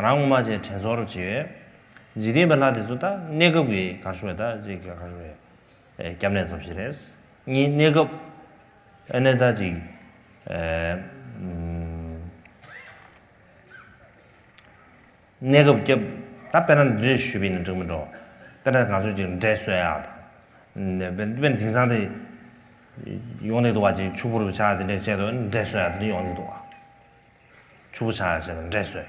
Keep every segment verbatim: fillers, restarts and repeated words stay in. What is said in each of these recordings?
རང་ངོ་མ་བྱས་དྲན་གསོ་རུ་བྱེད་ཡོད། འཇིག་རྟེན་པའི་ལྷ་དེ་ཚོ་ད་གནས་སྐབས་ཀྱི་གར་ཞུ་བའི་ད་ཅིག་གར་ཞུ་བའི་སྐྱབས་གནས་ཙམ་ཞིག་རེད། གཉིས་གནས་སྐབས་ཨ་ནི་ད་ཅིག་གནས་སྐབས་སྐྱབས་ད་དཔེར་ན་འདི་འདྲ་ཞུས་པ་ཡིན་ན་འགྲིག་མི་འགྲོ། དཔེར་ན་ང་ཚོས་ཅིག་འབྲས་གསོལ་ཡག་དང་། དཔེར་ན་དེང་སང་དེ་ཡོང་གི་འདུག་བ། ཅིག་ཕྱུག་པོ་རུ་ཆགས་དེ་འདྲས་བྱས་དུས་འབྲས་གསོལ་ཡག་དེ་འདྲ་ཡོང་གི་འདུག་བ། ཕྱུག་པོ་ཆགས་ཡག་བྱས་ན་འབྲས་གསོལ།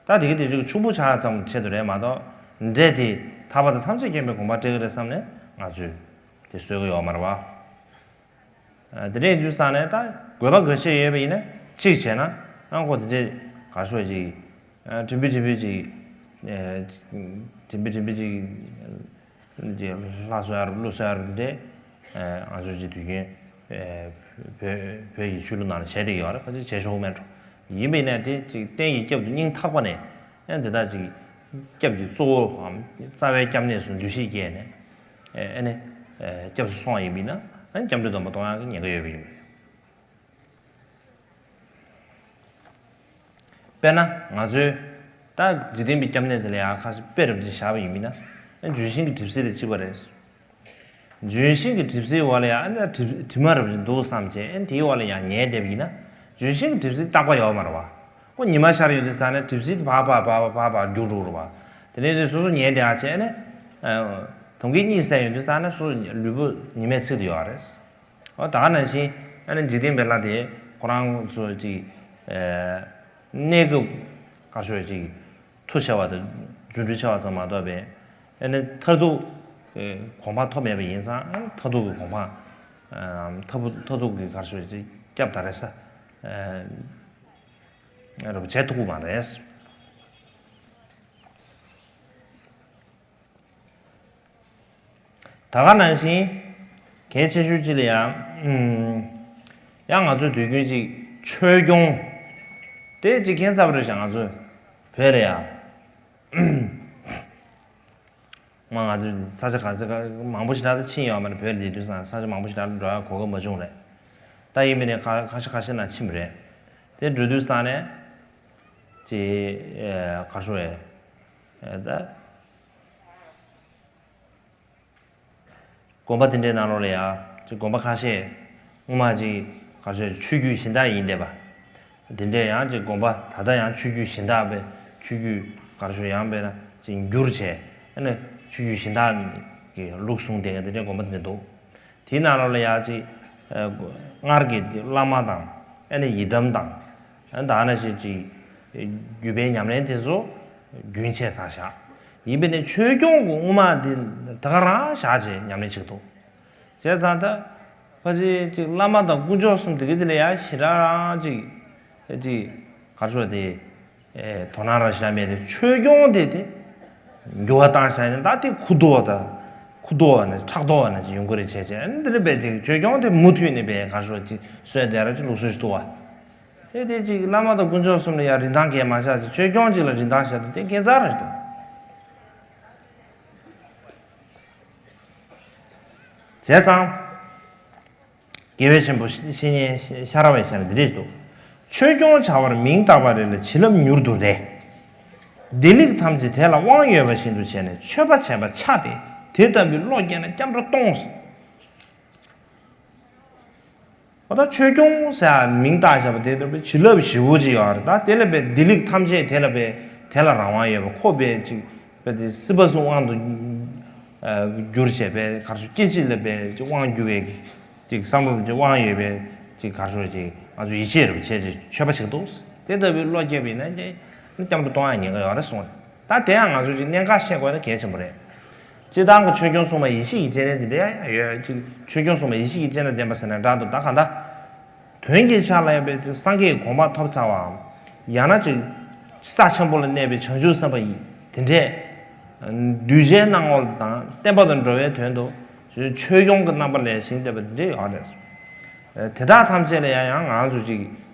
ད་དེ་གི་དེ་ཅིག་ཕྱུག་པོ་ཆགས་ཙམ་ཆེད་དུ་རེད་མ་གཏོགས། འབྲས་དེ་ཐར་པ་དང་ཐམས་ཅད་མཁྱེན་པའི་གོ་འཕང་སྤྲད་ཀྱི་རེད་བསམ་ནས་ང་ཚོས་དེ་གསོལ་གི་ཡོད་མ་རེད་བ། དེ་འདྲ་ཡིན་དུས་ཙང་ནས་ད་དགོས་པ་དགོས་ཆེད་ཡོད་པ་ཡིན་ན་གཅིག་བྱས་ན་ཨང་ཁོ་དེ་འདྲས་ག་ཤོད་ཅིག་བྲིན་པི་བྲིན་པི་ཅིག་བྲིན་པི་བྲིན་པི་ཅིག་ཅིག་ལྷ་གསོལ་ཡ་རུ་ཀླུ་གསོལ་ཡ་རུ་འདི་འདྲས་ང་ཚོ་ཅིག་དུས་རྒྱུན་བོད་བོད་ཀྱི་ཆོས་ལུགས་ནང་ལ་བྱས་བསྡད་ཀྱི་ཡོད་རེད། ཁ་ཅིག་བྱེད་ཆོག་གི་མེད་འགྲོ། ཡིན་པ་ཡིན་ན་དེ་ཅིག་རྟེན་གྱི་སྐྱབས་སུ་སྙིང་ཐག་པ་ནས་ཨ་འདི་དག་ཅིག་སྐྱབས་ཀྱི་གཙོ་བོའམ་རྩ་བའི་སྐྱབས་གནས་སུ་འདུ་ཤེས་བསྐྱེད་ནས་ཨ་ནི་སྐྱབས་སུ་སོང་བ་ཡིན་པ་ཡིན་ན་ཨ་ནི་སྐྱབས་འགྲོ་སྡོམ་པ་གཏོང་ཡག་གི་ཉེན་ཁ་ཡོད་པ་ཡིན་པ་རེད། དཔེར་ན་ང་ཚོའི་ད་འཇིག་རྟེན་པའི་སྐྱབས་གནས་དེ་ལ་ཡང་ཁ་ཤས་དཔེ་རབ་ཅིག་བཞག་པ་ཡིན་པ་ཡིན་ན་ཨ་ནི་ལྗོན་ཤིང་གི་གྲིབ་བསིལ་དང་གཅིག་པ་རེད། ལྗོན་ཤིང་གི་གྲིབ་བསིལ་འོག་ལ་ཡང་ཨ་ནི་གྲིབ་གྲིབ་མ་རབ་ཅིག་འདུག་བསམ་བྱས་ཨ་ནི་དེའི་འོག་ལ་ཡང་ཉལ་བསྡད་པ་ཡིན་ན་ལྗོན་ཤིང་གི་གྲིབ་བསིལ་རྟག་པ་ཡོད་མ་རེད་བ། ཁོ་ཉི་མ་ཤར་ཡོང་དུས་ཙ་ན་གྲིབ་བསིལ་དེ་ཕར་ཕར་ཕར་ཕར་ཕར་ཕར་རྒྱུག་འགྲོ་རེད་བ། དེ་ནས་དེ་སོ་སོ་ཉལ་བསྡད་ཡག་བྱས་ཨ་ནི་དོན་གྱིས་གཉིད་སད་ཡོང་དུས་ཙ་ན་སོ་སོ་ལུས་པོ་ཉི་མས་འཚིག་ཏུ་ཡོད་རེད། འོ་ད་ག་ནང་བཞིན་ཨ་ནི་འཇིག་རྟེན་པའི་ལྷ་དེ་ཁོ་རང་ཚོ་ཅིག་གནས་སྐབས་ག་ཤོད་ཅིག་མཐུ་ཆེ་བ་དང་རྫུ་འཕྲུལ་ཆེ་བ་ཙམ་མ་གཏོགས་པའི་ཨ་ནི་མཐར་ཐུག་གོ་འཕང་ཐོབ་མེད་པ་ཡིན་ཙང་ཨ་ནི་མཐར་ཐུག་གི་གོ་འཕང་མཐར་ཐུག་མཐར་ཐུག་གི་ག་ཤོད་ཅིག་སྐྱབས་ད་རེ་ས་རུ་བྱེད་ཐུབ་ཀྱི་མ་རེད། ད་ག་ནང་བཞིན་གལ་ཆེ་ཤོས་གཅིག་ལ་ཡང་ཡང་ང་ཚོའི་དུས་རྒྱུན་གཅིག་ཆོས་སྐྱོང་དེ་གཅིག་ཁྱད་མཚར་པོ་རེད་ཤག་ང་ཚོའི་བོད་ལ་ཡང་མ་ང་ཚོའི་ས་ཆ་ག་ས་ག་མང་པོ་ཞིག་ལ་ད་ཕྱིན་ཡོད་མ་རེད། བོད་ལ་བསྡད་དུས་ས་ས་ཆ་མང་པོ་ཞིག་ལ་འགྲོ་ཡ་གོ་སྐབས་མ་བྱུང་རེད། ད་ཡིན་མིན་ནས་ཁ་ཁ་ཤས་ཁ་ཤས་ན་ཕྱིན་པ་རེད། དེ་འགྲོ་དུས་ས་ནས་ཅི་ག་ཤོད་ད། དགོན་པ་དེ་འདྲའི་ནང་ལོགས་ལ་ཡང་ཅིག་དགོན་པ་ཁ་ཤས་སྔོན་མ་ཅིག་ག་རེ་ཟེར་ཆོས་བརྒྱུད་གཞན་དག་ཡིན་བསྡད་པ། དེ་འདྲའི་ཡང་ཅིག་དགོན་པ་ད་ལྟ་ཡང་ཆོས་བརྒྱུད་གཞན་དག་པའི་ཆོས་བརྒྱུད་ག་རེ་ཟེར་ཡང་དཔེར་ན་ཅིག་འགྱུར་བྱས་ཨ་ནི་ཆོས་བརྒྱུད་གཞན་དག་གི་ལུགས་བཟུང་བསྡད་མཁན་དེ་འདྲའི་དགོན་པ་དེ་འདྲ་འདུག་དེའི་ནང་ལོགས་ལ་ཡང་ཅིག་སྔར་གྱི་བླ་མ་དང་ཨ་ནི་ཡི་དམ་དང་ཨ་ནི་ད་ནང་བཞིན་ཅིག་བརྒྱུད་པའི་ཉམས་ལེན་དེ་ཚོ་རྒྱུན་ཆད་ཚར་བཞག་ཡིན་པས་ནི་ཆོས་སྐྱོང་གི་དབུ་མ་འདི་ད་ག་རང་བཞག་བྱས་ཉམས་ལེན་བྱེད་ཀྱི་འདུག་བྱས་ཙང་ད་ཕལ་ཆེར་ཅིག་བླ་མ་དང་དཀོན་མཆོག་གསུམ་དེ་གི་དེ་ལ་ཡང་ཞེ་དྲག་རང་ཅིག་ཅིག་ག་རེ་ཟེར་དེ་དོ་སྣང་རང་ཞེ་དྲག་མེད་དེ་ཆོས་སྐྱོང་དེ་དེ་འགྱུར་བ་བཏང་བཞག་ཡིན་ད་དེ་ཁུ་རྡོ་དང་ཁུ་རྡོ་བ་ནི་ཕྲག་རྡོ་བ་ནི་ཅིག་ཡོང་གི་རེད་བྱས་བྱས་ཨ་ནི་དེ་ལ་བས་ཅིག་ཆོས་སྐྱོང་དེ་མུ་མཐུད་ནས་བས་ག་རེ་ཟེར་ཅིག་གསོལ་བསྡད་ར་ཅིག་ལུགས་སྲོལ་ཞིག་འདུག་བ། དེ་དེ་ཅིག་བླ་མ་དང་དཀོན་མཆོག་གསུམ་ལ་ཡང་རིན་ཐང་གས་མ་བཞག་ཅིག་ཆོས་སྐྱོང་ཅིག་ལ་རིན་ཐང་བཞག་དུས་དེ་ཁྱད་མཚར་རེད་འདུག་བྱས་ཙང་། དགེ་བའི་ཆེན་པོ་བཤེས་གཉེན་ཤ་ར་བའི་ཞལ་ནས་འདི་འདྲས་འདུག་ཆོས་སྐྱོང་བྱ་བར་མིང་བཏགས་པ་རེ་ལ་བྱིན་རླབས་མྱུར་དུ་རེ། བདེ་ལེགས་ཐམས་ཅད་དེ་ལ་དབང་ཡོད་པ་བཞིན་དུ་བྱས་ནས་མཆོད་པ་བྱས་པ་ཆགས་ཏེ་དེ་ལྟ་བུའི་བློ་སྐྱེས་ན་སྐྱབས་འགྲོ་གཏོང་། འོ་ད་ཆོས་སྐྱོང་ཟེར་མིང་བཏགས་བཞག་པ་དེ་ལྟ་བུའི་བྱིན་རླབས་ཞེ་པོ་ཅིག་ཡོད་རེད། ད་དེ་ལ་བས་བདེ་ལེགས་ཐམས་ཅད་དེ་ལ་བས་དེ་ལ་རང་དབང་ཡོད་པ་ཁོ་བས་ཅིག་བས་དེ་སྲིད་པ་གསུམ་དབང་དུ་བསྒྱུར་བྱས་པས་གར་སོ་སྐྱེ་འཆི་ལ་བས་ཅིག་དབང་བསྒྱུར་བའི་ཅིག་བསམ་བློ་ཅིག་དབང་ཡོད་པས་ཅིག་གར་སོ་ཅིག་ང་ཚོ་ཡིད་ཆེས་རེ་བྱས་ཅིག་མཆོད་པ་ཞིག་འདུག་དེ་ལྟ་བུའི་བློ་སྐྱེས་པ་ཡིན་ན་ཅིག་སྐྱབས་འགྲོ་གཏོང་ཡ་ཉེན་ཁ་ཡོད་རེད་གསུངས་རེད། ད་དེ་ཡང་ང་ཚོ་ཅིག་གནད་འགག་ཤེས་དགོས་ན་གལ་ཆེན་པོ་རེད། སྤྱིར་བཏང་གི་ཆོས་སྐྱོང་སྲུང་མ་ཡེ་ཤེས་ཀྱི་སྤྱན་ལྡན་དེ་འདྲ་ཡང་ཡོད་ཅིག་ཆོས་སྐྱོང་སྲུང་མ་ཡེ་ཤེས་ཀྱི་སྤྱན་ལ་ལྡན་པ་ཟེར་ན་འདྲ་འདུག་ད་གང་ལྟར། དོན་གྱི་ཆ་ལ་ཡོད་པའི་སངས་རྒྱས་ཀྱི་གོ་འཕང་ཐོབ་ཚར་བའམ། ཡང་ན་ཅིག་ས་ཆེན་པོ་ལ་གནས་པའི་བྱང་ཆུབ་སེམས་དཔའ་ཡི་དེ་འདྲས། གདུལ་བྱའི་སྣང་ངོ་དང་བསྟན་པ་དང་འགྲོ་བའི་དོན་དུ་ཆོས་སྐྱོང་གི་རྣམ་པ་ལས་ཞིང་འདོད་པ་དེ་འདྲས་ཡོད་རེད། དེ་དག་ཐམས་ཅད་ལ་ཡང་ཡང་ང་ཚོ་ཅིག་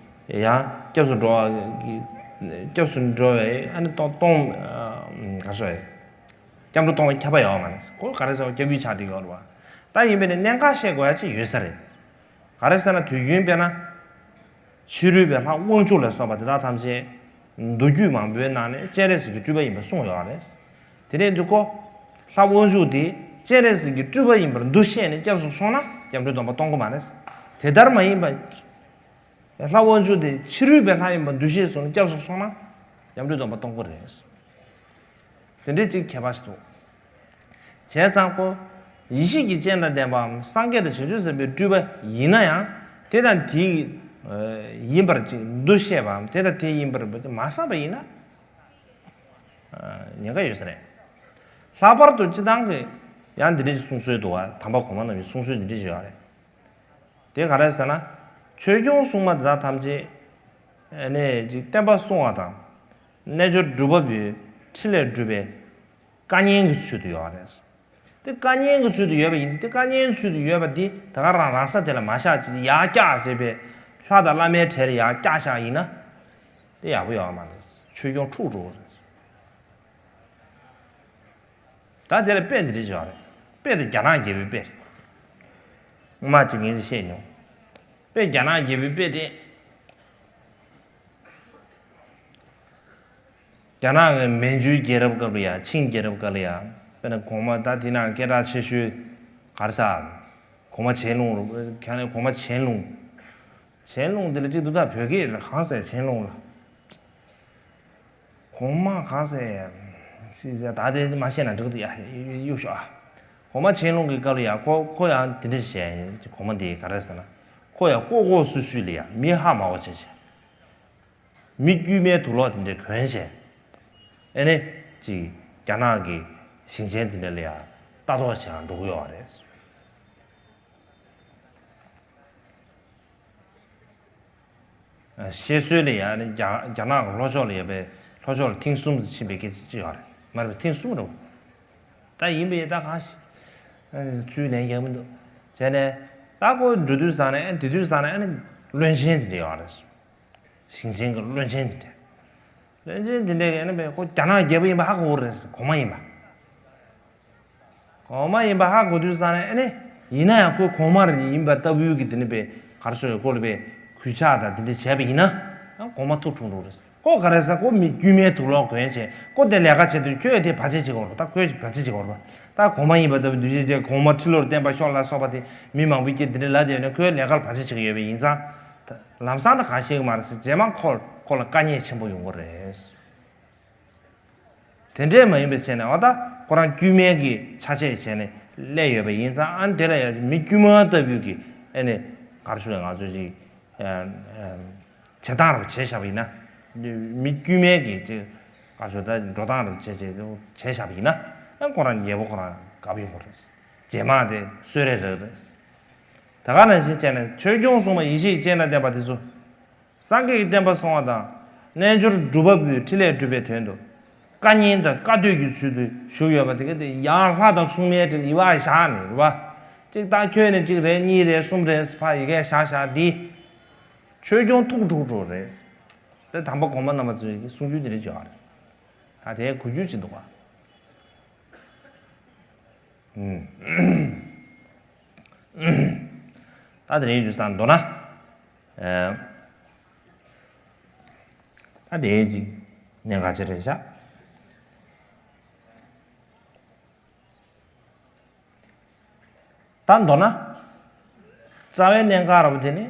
ཡང་སྐྱབས་སུ་འགྲོ་བ་གི་སྐྱབས་སུ་འགྲོ་བའི་ཨ་ནི་གཏོང་གཏོང་ག་ཤོད་སྐྱབས་འགྲོ་གཏོང་བའི་ཁྱབ་པ་ཡོད་མ་རེད། ཁོ་ག་རེ་ཟེར་བ་སྐྱབས་ཡུལ་ཆགས་བསྡད་ཡོད་རེད་བ། ད་ཡིན་པས་ནི་གནད་འགག་བཤད་དགོས་ཡ་ཅིག་ཡོད་ས་རེད། ག་རེ་ཟེར་ན་དུས་རྒྱུན་དཔེར་ན། ཕྱི་རོལ་པའི་ལྷ་དབང་ཕྱུག་ལ་སོགས་པ་དེ་དག་ཐམས་ཅད་མདོ་རྒྱུད་མང་པོའི་ནང་ནས་སྤྱན་རས་གཟིགས་ཀྱི་སྤྲུལ་པ་ཡིན་པ་གསུངས་ཡོད་རེད། དེ་ནས་འདི་ཀོ། ལྷ་དབང་ཕྱུག་དེ་སྤྱན་རས་གཟིགས་ཀྱི་སྤྲུལ་པ་ཡིན་པར་འདུ་ཤེས་ནས་སྐྱབས་སུ་སོང་ན་སྐྱབས་འགྲོའི་སྡོམ་པ་གཏོང་གི་མ་རེད། དེ་ལྟར་མ་ཡིན་པ། ལྷ་དབང་ཕྱུག་དེ་ཕྱི་རོལ་པའི་ལྷ་ཡིན་པར་འདུ་ཤེས་སོང་ནས་སྐྱབས་སུ་སོང་ན་སྐྱབས་འགྲོའི་སྡོམ་པ་གཏོང་གི་རེད། དེ་འདྲའི་གཅིག་ཁྱད་པར་ཞིག་འདུག་བྱས་ཙང་ཁོ། ཡེ་ཤེས་ཀྱི་སྤྱན་དང་ལྡན་པའམ་སངས་རྒྱས་དང་བྱང་ཆུབ་སེམས་དཔའི་སྤྲུལ་པ་ཡིན་ན་ཡང་དེ་དང་དེའི་ཡིན་པར་ཅིག་འདུ་ཤེས་པའམ་དེ་དང་དེ་ཡིན་པར་མ་བསམ་པ་ཡིན་ན་ཉེན་ཁ་ཡོད་ས་རེད། ལྷག་པར་དུ་སྤྱི་བཏང་གི་ཡང་འདི་འདྲའི་གསུང་སྲོལ་འདུག་བ། དམ་པ་གོང་མ་རྣམས་ཀྱི་གསུང་སྲོལ་འདི་འདྲའི་ཞིག་ཡོད་རེད། དེ་ག་རེ་ཟེར་ན། ཆོས་སྐྱོང་སྲུང་མ་དེ་དག་ཐམས་ཅད་ཨ་ནི་ཅིག་བསྟན་པ་སྲུང་བ་དང་། རྣལ་འབྱོར་སྒྲུབ་པ་པོའི་ཕྲིན་ལས་སྒྲུབ་པའི་བཀའ་ཉན་གྱི་ཚུལ་དུ་ཡོད་རེད། དེ་བཀའ་ཉན་གྱི་ཚུལ་དུ་ཡོད་པ་ཡིན། དེ་བཀའ་ཉན་ཚུལ་དུ་ཡོད་པ་འདི་ད་ག་རང་རང་ས་དེ་ལ་མ་བཞག་ཅིག་ཡར་བཀྱག་བྱས་པའི་ལྷ་དང་བླ་མའི་གྲལ་ལ་ཡར་བཀྱག་བཞག་ཡིན་ན། དེ་ཡག་པོ་ཡོད་མ་རེད། ཆོས་སྐྱོང་འཁྲུག་འགྲོ་གི་རེད། ད་དེ་ལ་དཔེ་འདི་འདྲ་ཞིག་ཡོད་རེད། དཔེ་དེ་རྒྱ་ནག་རྒྱལ་པོའི་དཔེ་རེད། སྔོན་མ་ཅིག་ངས་ཅིག་བཤད་མྱོང་། དཔེ་རྒྱ་ནག་རྒྱལ་པོའི་དཔེ་དེ། རྒྱ་ནག་གི་མན་ཇུའི་རྒྱལ་རབས་སྐབས་ལ་ཡ། ཆིང་རྒྱལ་རབས་སྐབས་ལ་ཡ། དཔེར་ན་གོང་མ་ད་དེ་ན་སྐད་གྲགས་ཆེ་ཤོས་ག་རེ་ཟ། གོང་མ་ཆན་ལུང་རུ། ཁྱེད་ནས་གོང་མ་ཆན་ལུང་། ཆན་ལུང་དེ་ལ་གཅིག་ཏུ་ད་བོད་སྐད་ལ་གང་ཟེར་ཆན་ལུང་ལ། གོང་མ་གང་ཟེར། སྲིད་ཟེར་ད་དེ་མ་ཤེས་ན་འགྲིག་འདུག་ཡ། གཡུག་ཤོག་ཨ། གོང་མ་ཆན་ལུང་གི་སྐབས་ལ་ཡ་ཁོ་ཁོ་ཡང་དེ་འདྲ་བྱས། གོང་མ་དེ་ག་རེ་ཟེར་ན། ཁོ་ཡང་ལྐོག་ལྐོག་སུད་སུད་ལ་ཡ་མི་ཧ་མ་གོ་བྱས་བྱས། མི་དཀྱུས་མའི་དུག་ལོག་དེ་འདྲ་གོན་བྱས། ཨེ་ནི་ཅིག་རྒྱ་ནག་གི་ཞིང་ཆེན་དེ་འདྲ་ལ་ཡ་ལྟ་རྟོག་བྱས་འགྲོ་གི་ཡོད་རེད། བཤད་སྲོལ་ལ་ཡང་རྒྱ་རྒྱ་ནག་གི་ལྷོ་ཕྱོགས་ལ་ཡོད་པའི་ལྷོ་ཕྱོགས་ལ་ཐེངས་གསུམ་ཙམ་ཕྱིན་པའི་སྐད་ཆ་ཅིག་ཡོད་རེད། མ་རེད་པས། ཐེངས་གསུམ་རེད་པ། ད་ཡིན་པས་ད་གང་ཞིག་ཚུར་ལན་རྒྱག་མི་འདུག་བྱས་ནས་ད་ཁོ་འགྲོ་དུས་ཙང་ནས། ཨ་ནི་དེ་དུས་ཙང་ནས་ཨ་ནི་བློན་ཆེན་དེ་འདྲ་ཡོད་རེད། ཞིང་ཆེན་གྱི་བློན་ཆེན་དེ་འདྲ། བློན་ཆེན་དེ་འདྲས་ཀྱིས་ཨ་ནི་པས་ཁོ་རྒྱ་ནག་རྒྱལ་པོ་ཡིན་པ་ཧ་གོ་གི་རེད། གོང་མ་ཡིན་པ། གོང་མ་ཡིན་པ་ཧ་གོ་དུས་ཙང་ནས་ཨ་ནི། ཡིན་ན་ཡང་ཁོས་གོང་མ་རང་ཡིན་པ་ལྟ་བུའི་གི་དེ་ནི་པས་ག་རེ་ཟེར། ཁོ་ལ་པས་གུས་ཕྱག་དང་དེ་འདྲ་བྱས་པ་ཡིན་ན། ཡང་གོང་མ་ཐུགས་ཁྲོ་འགྲོ་རེད། ཁོ་ག་རེ་ཟེར། ཁོ་མི་དཀྱུས་མའི་དུག་ལོག་གོན་བྱས། ཁོ་དེ་ལས་ཀ་བྱེད་དུས་ཁྱོད་དེ་བར་ཆད་བྱེད་ཀྱི་ཡོད་རེད་པ། ད་ཁོས་བར་ཆད་བྱེད་ཀྱི་ཡོད་རེད་པ། ད་གོང་མ་ཡིན་པ་ལྟ་བུ་འདུ་ཤེས་བྱས། གོང་མ་ཁྲི་ལོར་བརྟན་པར་ཤོག་ལ་སོགས་པ་དེ་མི་མང་པོས་ཀྱིས་དེ་འདྲ་ལབ་བསྡད་ཡོད་ན་ཁོའི་ལས་ཀར་བར་ཆད་བྱེད་ཀྱི་ཡོད་པ་ཡིན་ཙང་། ད་ལམ་སང་ད་གང་ཤེས་ཀྱི་མ་རེད་ཟེར། རྗེས་མ་ཁོ་ཁོ་ལ་དཀའ་ངལ་ཆེན་པོ་ཡོང་གི་རེད། དེ་འདྲས་མ་ཡིན་པའི་ཆ་ནས་འོ་ད་ཁོ་རང་དཀྱུས་མའི་གི་ཆ་ཤས་བྱས་ནས་སླེབས་ཡོད་པ་ཡིན་ཙང་། ཨ་ནི་དེ་ལ་ཡང་མི་དཀྱུས་མ་ལྟ་བུའི་གི་ཨ་ནི་ག་རེ་ཞུ་དགོས། ང་ཚོས་ཅིག་ཨ་ཨ་བྱེད་སྟངས་རུ་བྱས་བཞག་པ་ཡིན་ན། མི་དཀྱུས་མའི་གི་ཅིག་ག་རེ་ཞུ་ད་འགྲོ་སྟངས་རུ་བྱས་བྱས་བྱས་བཞག་པ་ཡིན་ན། ཨ་ཁོ་རང་རྒྱལ་པོ་ཁོ་རང་དགའ་པོ་ཡོང་གི་རེད། རྗེས་མ་དེ་གསོད་རེས་རེད་རེད། ད་ག་ནང་བཞིན་བྱས་ནས་ཆོས་སྐྱོང་སྲུང་མ་ཡེ་ཤེས་ཀྱི་སྤྱན་དང་ལྡན་པ་དེ་ཚོ། སངས་རྒྱས་ཀྱི་བསྟན་པ་སྲུང་བ་དང་། རྣལ་འབྱོར་སྒྲུབ་པ་པོའི་ཕྲིན་ལས་སྒྲུབ་པའི་དོན་དུ། བཀའ་ཉན་དང་བཀའ་སྡོད་ཀྱི་ཚུལ་དུ་བཞུགས་ཡོད་པ་དེ་ག་དེ་ཡང་ལྷ་དང་སྲུང་མའི་གྲལ་ལ་ཡར་བཞག་ནས་རེད་པ། གཅིག་ད་ཁྱོད་ནས་གཅིག་རེ་གཉིས་རེ་གསུམ་རེ་ཕར་ཡ་གིར་བཞག་བཞག་འདི། ཆོས་སྐྱོང་ཐུགས་འཁྲུག་འགྲོ་རེད། དེ་དམ་པ་གོང་མ་རྣམ་པ་ཚོས་གསུང་རྒྱུ་དེ་འདྲ་བྱས་པ་རེད། ད་དེ་གོ་རྒྱུ་ཅིག་འདུག་ག་ད་དེ་རིང་དུས་སང་མདོར་ན། ཨ། ད་དེ་ཅིག་གནད་འགག་ཅིག་རེད་ཤག་ད་མདོར་ན། རྩ་བའི་གནད་འགག་ར་བ་དེ་ནི་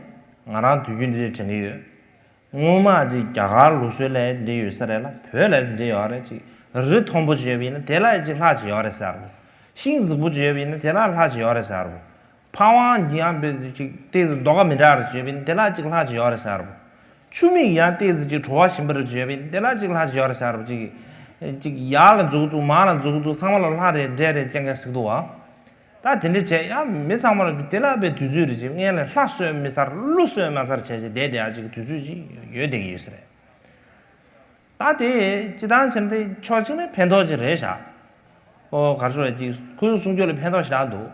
ང་རང་དུས་རྒྱུན་འདི་འདྲ་དྲན་གྱི་ཡོད། སྔོན་མ་ཅིག་རྒྱ་གར་ལུགས་སྲོལ་ལ་འདི་འདྲ་ཡོད་ས་རེད་ལ། བོད་ལ་འདི་འདྲ་ཡོད་རེད། ཅིག་རི་མཐོན་པོ་ཅིག་ཡོད་པ་ཡིན་ན་དེ་ལ་ཅིག་ལྷ་ཅིག་ཡོད་རེད་ཟེར་བ། ཤིང་རྫིག་པོ་ཅིག་ཡོད་པ་ཡིན་ན་དེ་ལ་ལྷ་ཅིག་ཡོད་རེད་ཟེར་བ། ཕ་ཝང་ཡང་པེ་ཅིག་ཏོག་ཙམ་རྡོ་ཁ་མི་འདྲ་རུ་ཅིག་ཡོད་པ་ཡིན་ན་དེ་ལ་ཅིག་ལྷ་ཅིག་ཡོད་རེད་ཟེར་བ། ཆུ་མིག་ཡང་ཏོག་ཙམ་ཅིག་བྲོ་བ་ཞིམ་པ་རུ་ཅིག་ཡོད་པ་ཡིན་ན་དེ་ལ་ཅིག་ལྷ་ཅིག་ཡོད་རེད་ཟེར་བ། ཅིག་ཅིག་ཡར་ལ་འཛུགས་འཛུགས། མར་ལ་འཛུགས་འཛུགས། ཚང་མ་ལ་ལྷ་རེ་འདྲེ་རེ་རྐྱང་རྐྱང་ཟེར་གྱི་འདུག་བ། ད་དེ་འདྲ་བྱས་ཡང་མི་ཚང་མ་ལ་དེ་ལ་པའི་དུས་ཚོད་རེ་ཅིག་སྔོན་ལ་ལྷ་གསོལ་མི་ཚར་ཀླུ་གསོལ་མ་ཚར་བྱས་བྱས་བསྡད་བསྡད་ཅིག་དུས་ཚོད་ཅིག་ཡོད་བསྡད་ཀྱི་ཡོད་ས་རེད། ད་དེ་སྤྱིར་བཏང་བྱས་ན་དེ་ཕྱོགས་གཅིག་ནས་ཕན་ཐོགས་ཅིག་རེད་ཤག་ཨོ་ག་རེ་ཞུ་དགོས་རེད། ཅིག་ཁོར་ཡུག་སྲུང་སྐྱོབ་ལ་ཕན་ཐོགས་ཞེ་དྲག་འདུག་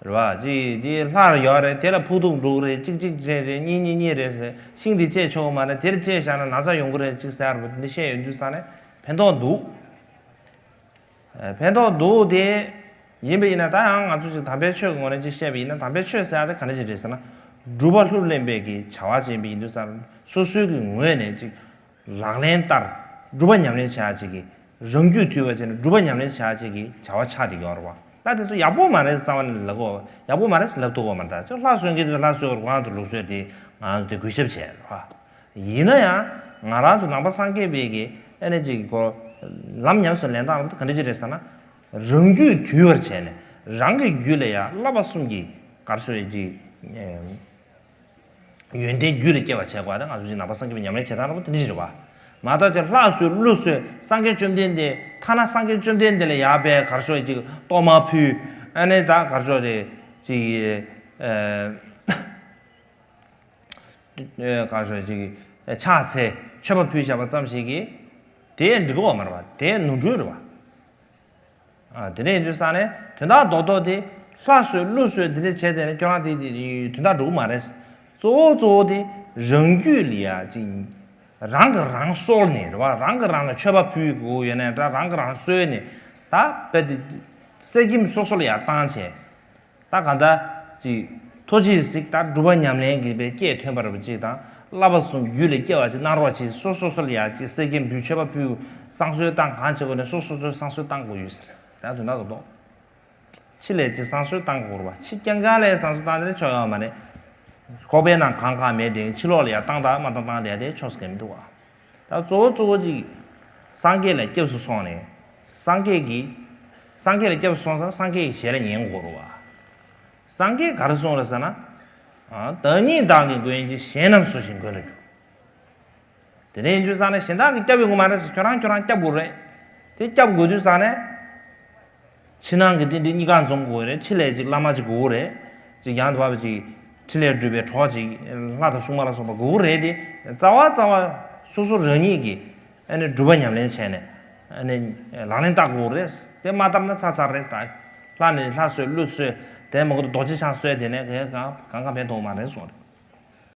རེད་བ། ཅིག་དེ་ལྷ་ཡོད་རེད། དེ་ལ་ཕོག་ཐུག་འགྲོ་གི་རེད། གཅིག་གཅིག་བྱས་རེད། གཉིས་གཉིས་གཉིས་རེད་ཟེར། ཤིང་དེ་བཅད་ཆོག་གི་མ་རེད། དེར་བཅད་བཞག་ན་ན་ཚ་ཡོང་གི་རེད་ཅིག་ཟེར་བ་འདི་བཤད་ཡོང་དུས་ཙང་ནས་ཕན་ཐོགས་འདུག་ཕན་ཐོགས་འདུག་དེ་ཡིན་པ་ཡིན་ན། ད་ཡང་ང་ཚོ་ཅིག་དམ་པའི་ཆོས་ཀྱི་ངོས་ནས་ཅིག་བཤད་པ་ཡིན་ན། དམ་པའི་ཆོས་ཟེར་ཡ་དེ་ག་འདྲ་ཅིག་རེད་ཟེར་ན། སྒྲུབ་པ་ལྷུར་ལེན་པའི་གི་བྱ་བ་བྱེད་པ་ཡིན་དུས་ཙང་སོ་སོའི་གི་ངོས་ནས་ཅིག་ལག་ལེན་བསྟར། སྒྲུབ་པ་ཉམས་ལེན་བྱ་ཡ་ཅིག་གི་རང་རྒྱུད་དུལ་བ་བྱས་ནས་སྒྲུབ་པ་ཉམས་ལེན་བྱ་ཡ་ཅིག་གི་བྱ་བ་ཆགས་བསྡད་ཀྱི་ཡོད་རེད་བ། ད་དེ་ཚོ་ཡག་པོ་མ་རེད། རྩ་བ་ནས་ལབ་དགོས། ཡག་པོ་མ་རེད་ལབ་ཐུབ་ཀྱི་མ་རེད། ད་ཅིག་ལྷ་གསོལ་མཁན་དེ་ལྷ་གསོལ་བར་ང་ཚོ་ལུགས་སྲོལ་དེ་ང་ཚོ་དེ་གུས་ཞབས་བྱས་རེད་བ། ཡིན་ན་ཡང་ང་རང་ཚོ་ནང་པ་སངས་རྒྱས་པའི་གི་ཨ་ནི་ཅིག་གོ་ལམ་ཉམས་སུ་ལེན་སྟངས་ལ་ག་འདྲ་ཅིག་རེད་ཟེར་ན། རང་རྒྱུད་དུལ་བར་བྱས་ནས་རང་གི་རྒྱུད་ལ་ཡང་བསླབ་པ་གསུམ་གྱི་ག་རེ་ཟེར་ཅིག་ཡོན་ཏན་རྒྱུད་ལ་སྐྱེ་བར་བྱེད་དགོས། ད་ང་ཚོ་ཅིག་ནང་པ་སངས་རྒྱས་པའི་ཉམས་ལེན་བྱེད་སྟངས་འདྲ་པོ་དེ་འདྲ་ཞིག་རེད་བ། མ་གཏོགས་ཅིག་ལྷ་གསོལ་ཀླུ་གསོལ་སངས་རྒྱས་བཅོམ་ལྡན་འདས་ཐ་ན་སངས་རྒྱས་བཅོམ་ལྡན་འདས་ལ་ཡང་པའི་ག་རེ་ཟེར་ཅིག་གཏོར་མ་ཕུལ། ཨ་ནི་ད་ག་རེ་ཟེར་ཅིག་ཅིག་ཨ། ག་རེ་ཟེར་ཅིག་ཕྱག་འཚལ་མཆོད་པ་ཕུལ་བཞག་པ་ཙམ་ཞིག་གིས་དེ་འགྲིག་གི་ཡོད་མ་རེད་བ། དེ་ནོར་འཁྲུལ་རེད་བ། ཨ། དེ་འདྲ་ཡིན་དུས་ཙང་ནས་དོན་དག་རྡོག་རྡོག་དེ་ལྷ་གསོལ་ཀླུ་གསོལ་དེ་འདྲ་བྱས་དེ་ནས་ཁྱོད་རང་དེ་དེ་དོན་དག་འགྲུབ་མ་རེད། གཙོ་བོ་གཙོ་བོ་དེ་རང་རྒྱུད་ལ་ཡ་ཅིག་རང་གིས་རང་གསོལ་ནས་རེད་བ། རང་གིས་རང་ལ་མཆོད་པ་ཕུལ་དགོས་ཡོད་ནའི་འདྲ། རང་གིས་རང་གསོལ་ནས་ད་དཔེ་དེ་གསེར་སྐྱེམས་སོ་སོ་ལ་ཡ་བཏང་བྱས། ད་གང་ལྟར་ཅིག་ཐུགས་རྗེས་གཟིགས། ད་སྒྲུབ་པ་ཉམས་ལེན་གྱི་པའི་སྐད་ཐོན་པ་རེད་པ་ཅིག་དང་། བསླབ་པ་གསུམ་རྒྱུད་ལ་སྐྱེ་བ་ཅིག་གནང་རོགས་ཅིག་སོ་སོ་སོ་ལ་ཡ་ཅིག་གསེར་སྐྱེམས་ཕུལ་མཆོད་པ་ཕུལ་བསང་གསོལ་བཏང་གང་བྱེད་དགོས་ནས་སོ་སོ་སོས་བསང་གསོལ་བཏང་དགོས་ཡོད་ཟེར། ད་དོན་དག་རྡོག་རྡོག་ཕྱི་ལས་ཅིག་བསང་གསོལ་བཏང་དགོས་རེད་བ། ཕྱི་རྐྱང་རྐྱང་ལ་བསང་གསོལ་བཏང་དེ་ཆོག་ཡོད་མ་རེད། ཁོག་པའི་ནང་གང་གང་མེད་དེ་ཕྱི་ལོགས་ལ་ཡ་བཏང་དང་མ་བཏང་བཏང་དེ་དེ་ཆོག་ས་གི་མི་འདུག་བ། ད་གཙོ་བོ་གཙོ་བོ་ཅིག་སངས་རྒྱས་ལ་སྐྱབས་སུ་སོང་ནས་སངས་རྒྱས་ཀྱི་སངས་རྒྱས་ལ་སྐྱབས་སུ་སོང་ཙང་སངས་རྒྱས་ཀྱི་ཞལ་ལ་ཉན་དགོས་རེད་བ། སངས་རྒྱས་ག་རེ་གསུངས་རེད་ཟེར་ན། ཨ། བདག་ཉིད་བདག་གི་མགོན་གྱི་ཞལ་རྣམས་སུ་ཞིག་མགོན་དུ་གྱུར། དེ་ནས་ཡིན་དུས་ཙང་ནས་གཞན་དག་གིས་སྐྱབས་ཡོང་གི་མ་རེད་ཟེར། ཁྱོད་རང་ཁྱོད་རང་སྐྱབས་དགོས་རེད། དེ་སྐྱབས་དགོས་དུས་ཙང་ནས། ཕྱི་ནང་གི་རྟེན་འབྲེལ་གཉིས་ཀ་འཛོམས་དགོས་རེད། ཕྱི་ལས་ཅིག་བླ་མ་ཅིག་དགོས་རེད། ཅིག་ཡང་དེ་བ་ཅིག་ཕྲིན་ལས་སྒྲུབ་པའི་གྲོགས་ཅིག་ལྷ་དང་སྲུང་མ་ལ་སོགས་པ་དགོས་རེད་དེ། རྩ་བ་རྩ་བ་སོ་སོ་རང་ཉིད་ཀྱིས་ཨ་ནི་སྒྲུབ་པ་ཉམས་ལེན་བྱས་ནས་ཨ་ནི་ལག་ལེན་བསྟར་དགོས་རེད། དེ་མ་བསྟར་ན་ཚར་ཚར་རེད་ད། ལྷ་ནི་ལྷ་གསོལ་ཀླུ་གསོལ་དེ་མ་གཏོགས་རྡོ་རྗེ་འཆང་གསོལ་དེ་ནས་གང་གང་གང་ཕན་ཐོགས་མ་རེད་གསུངས་རེད།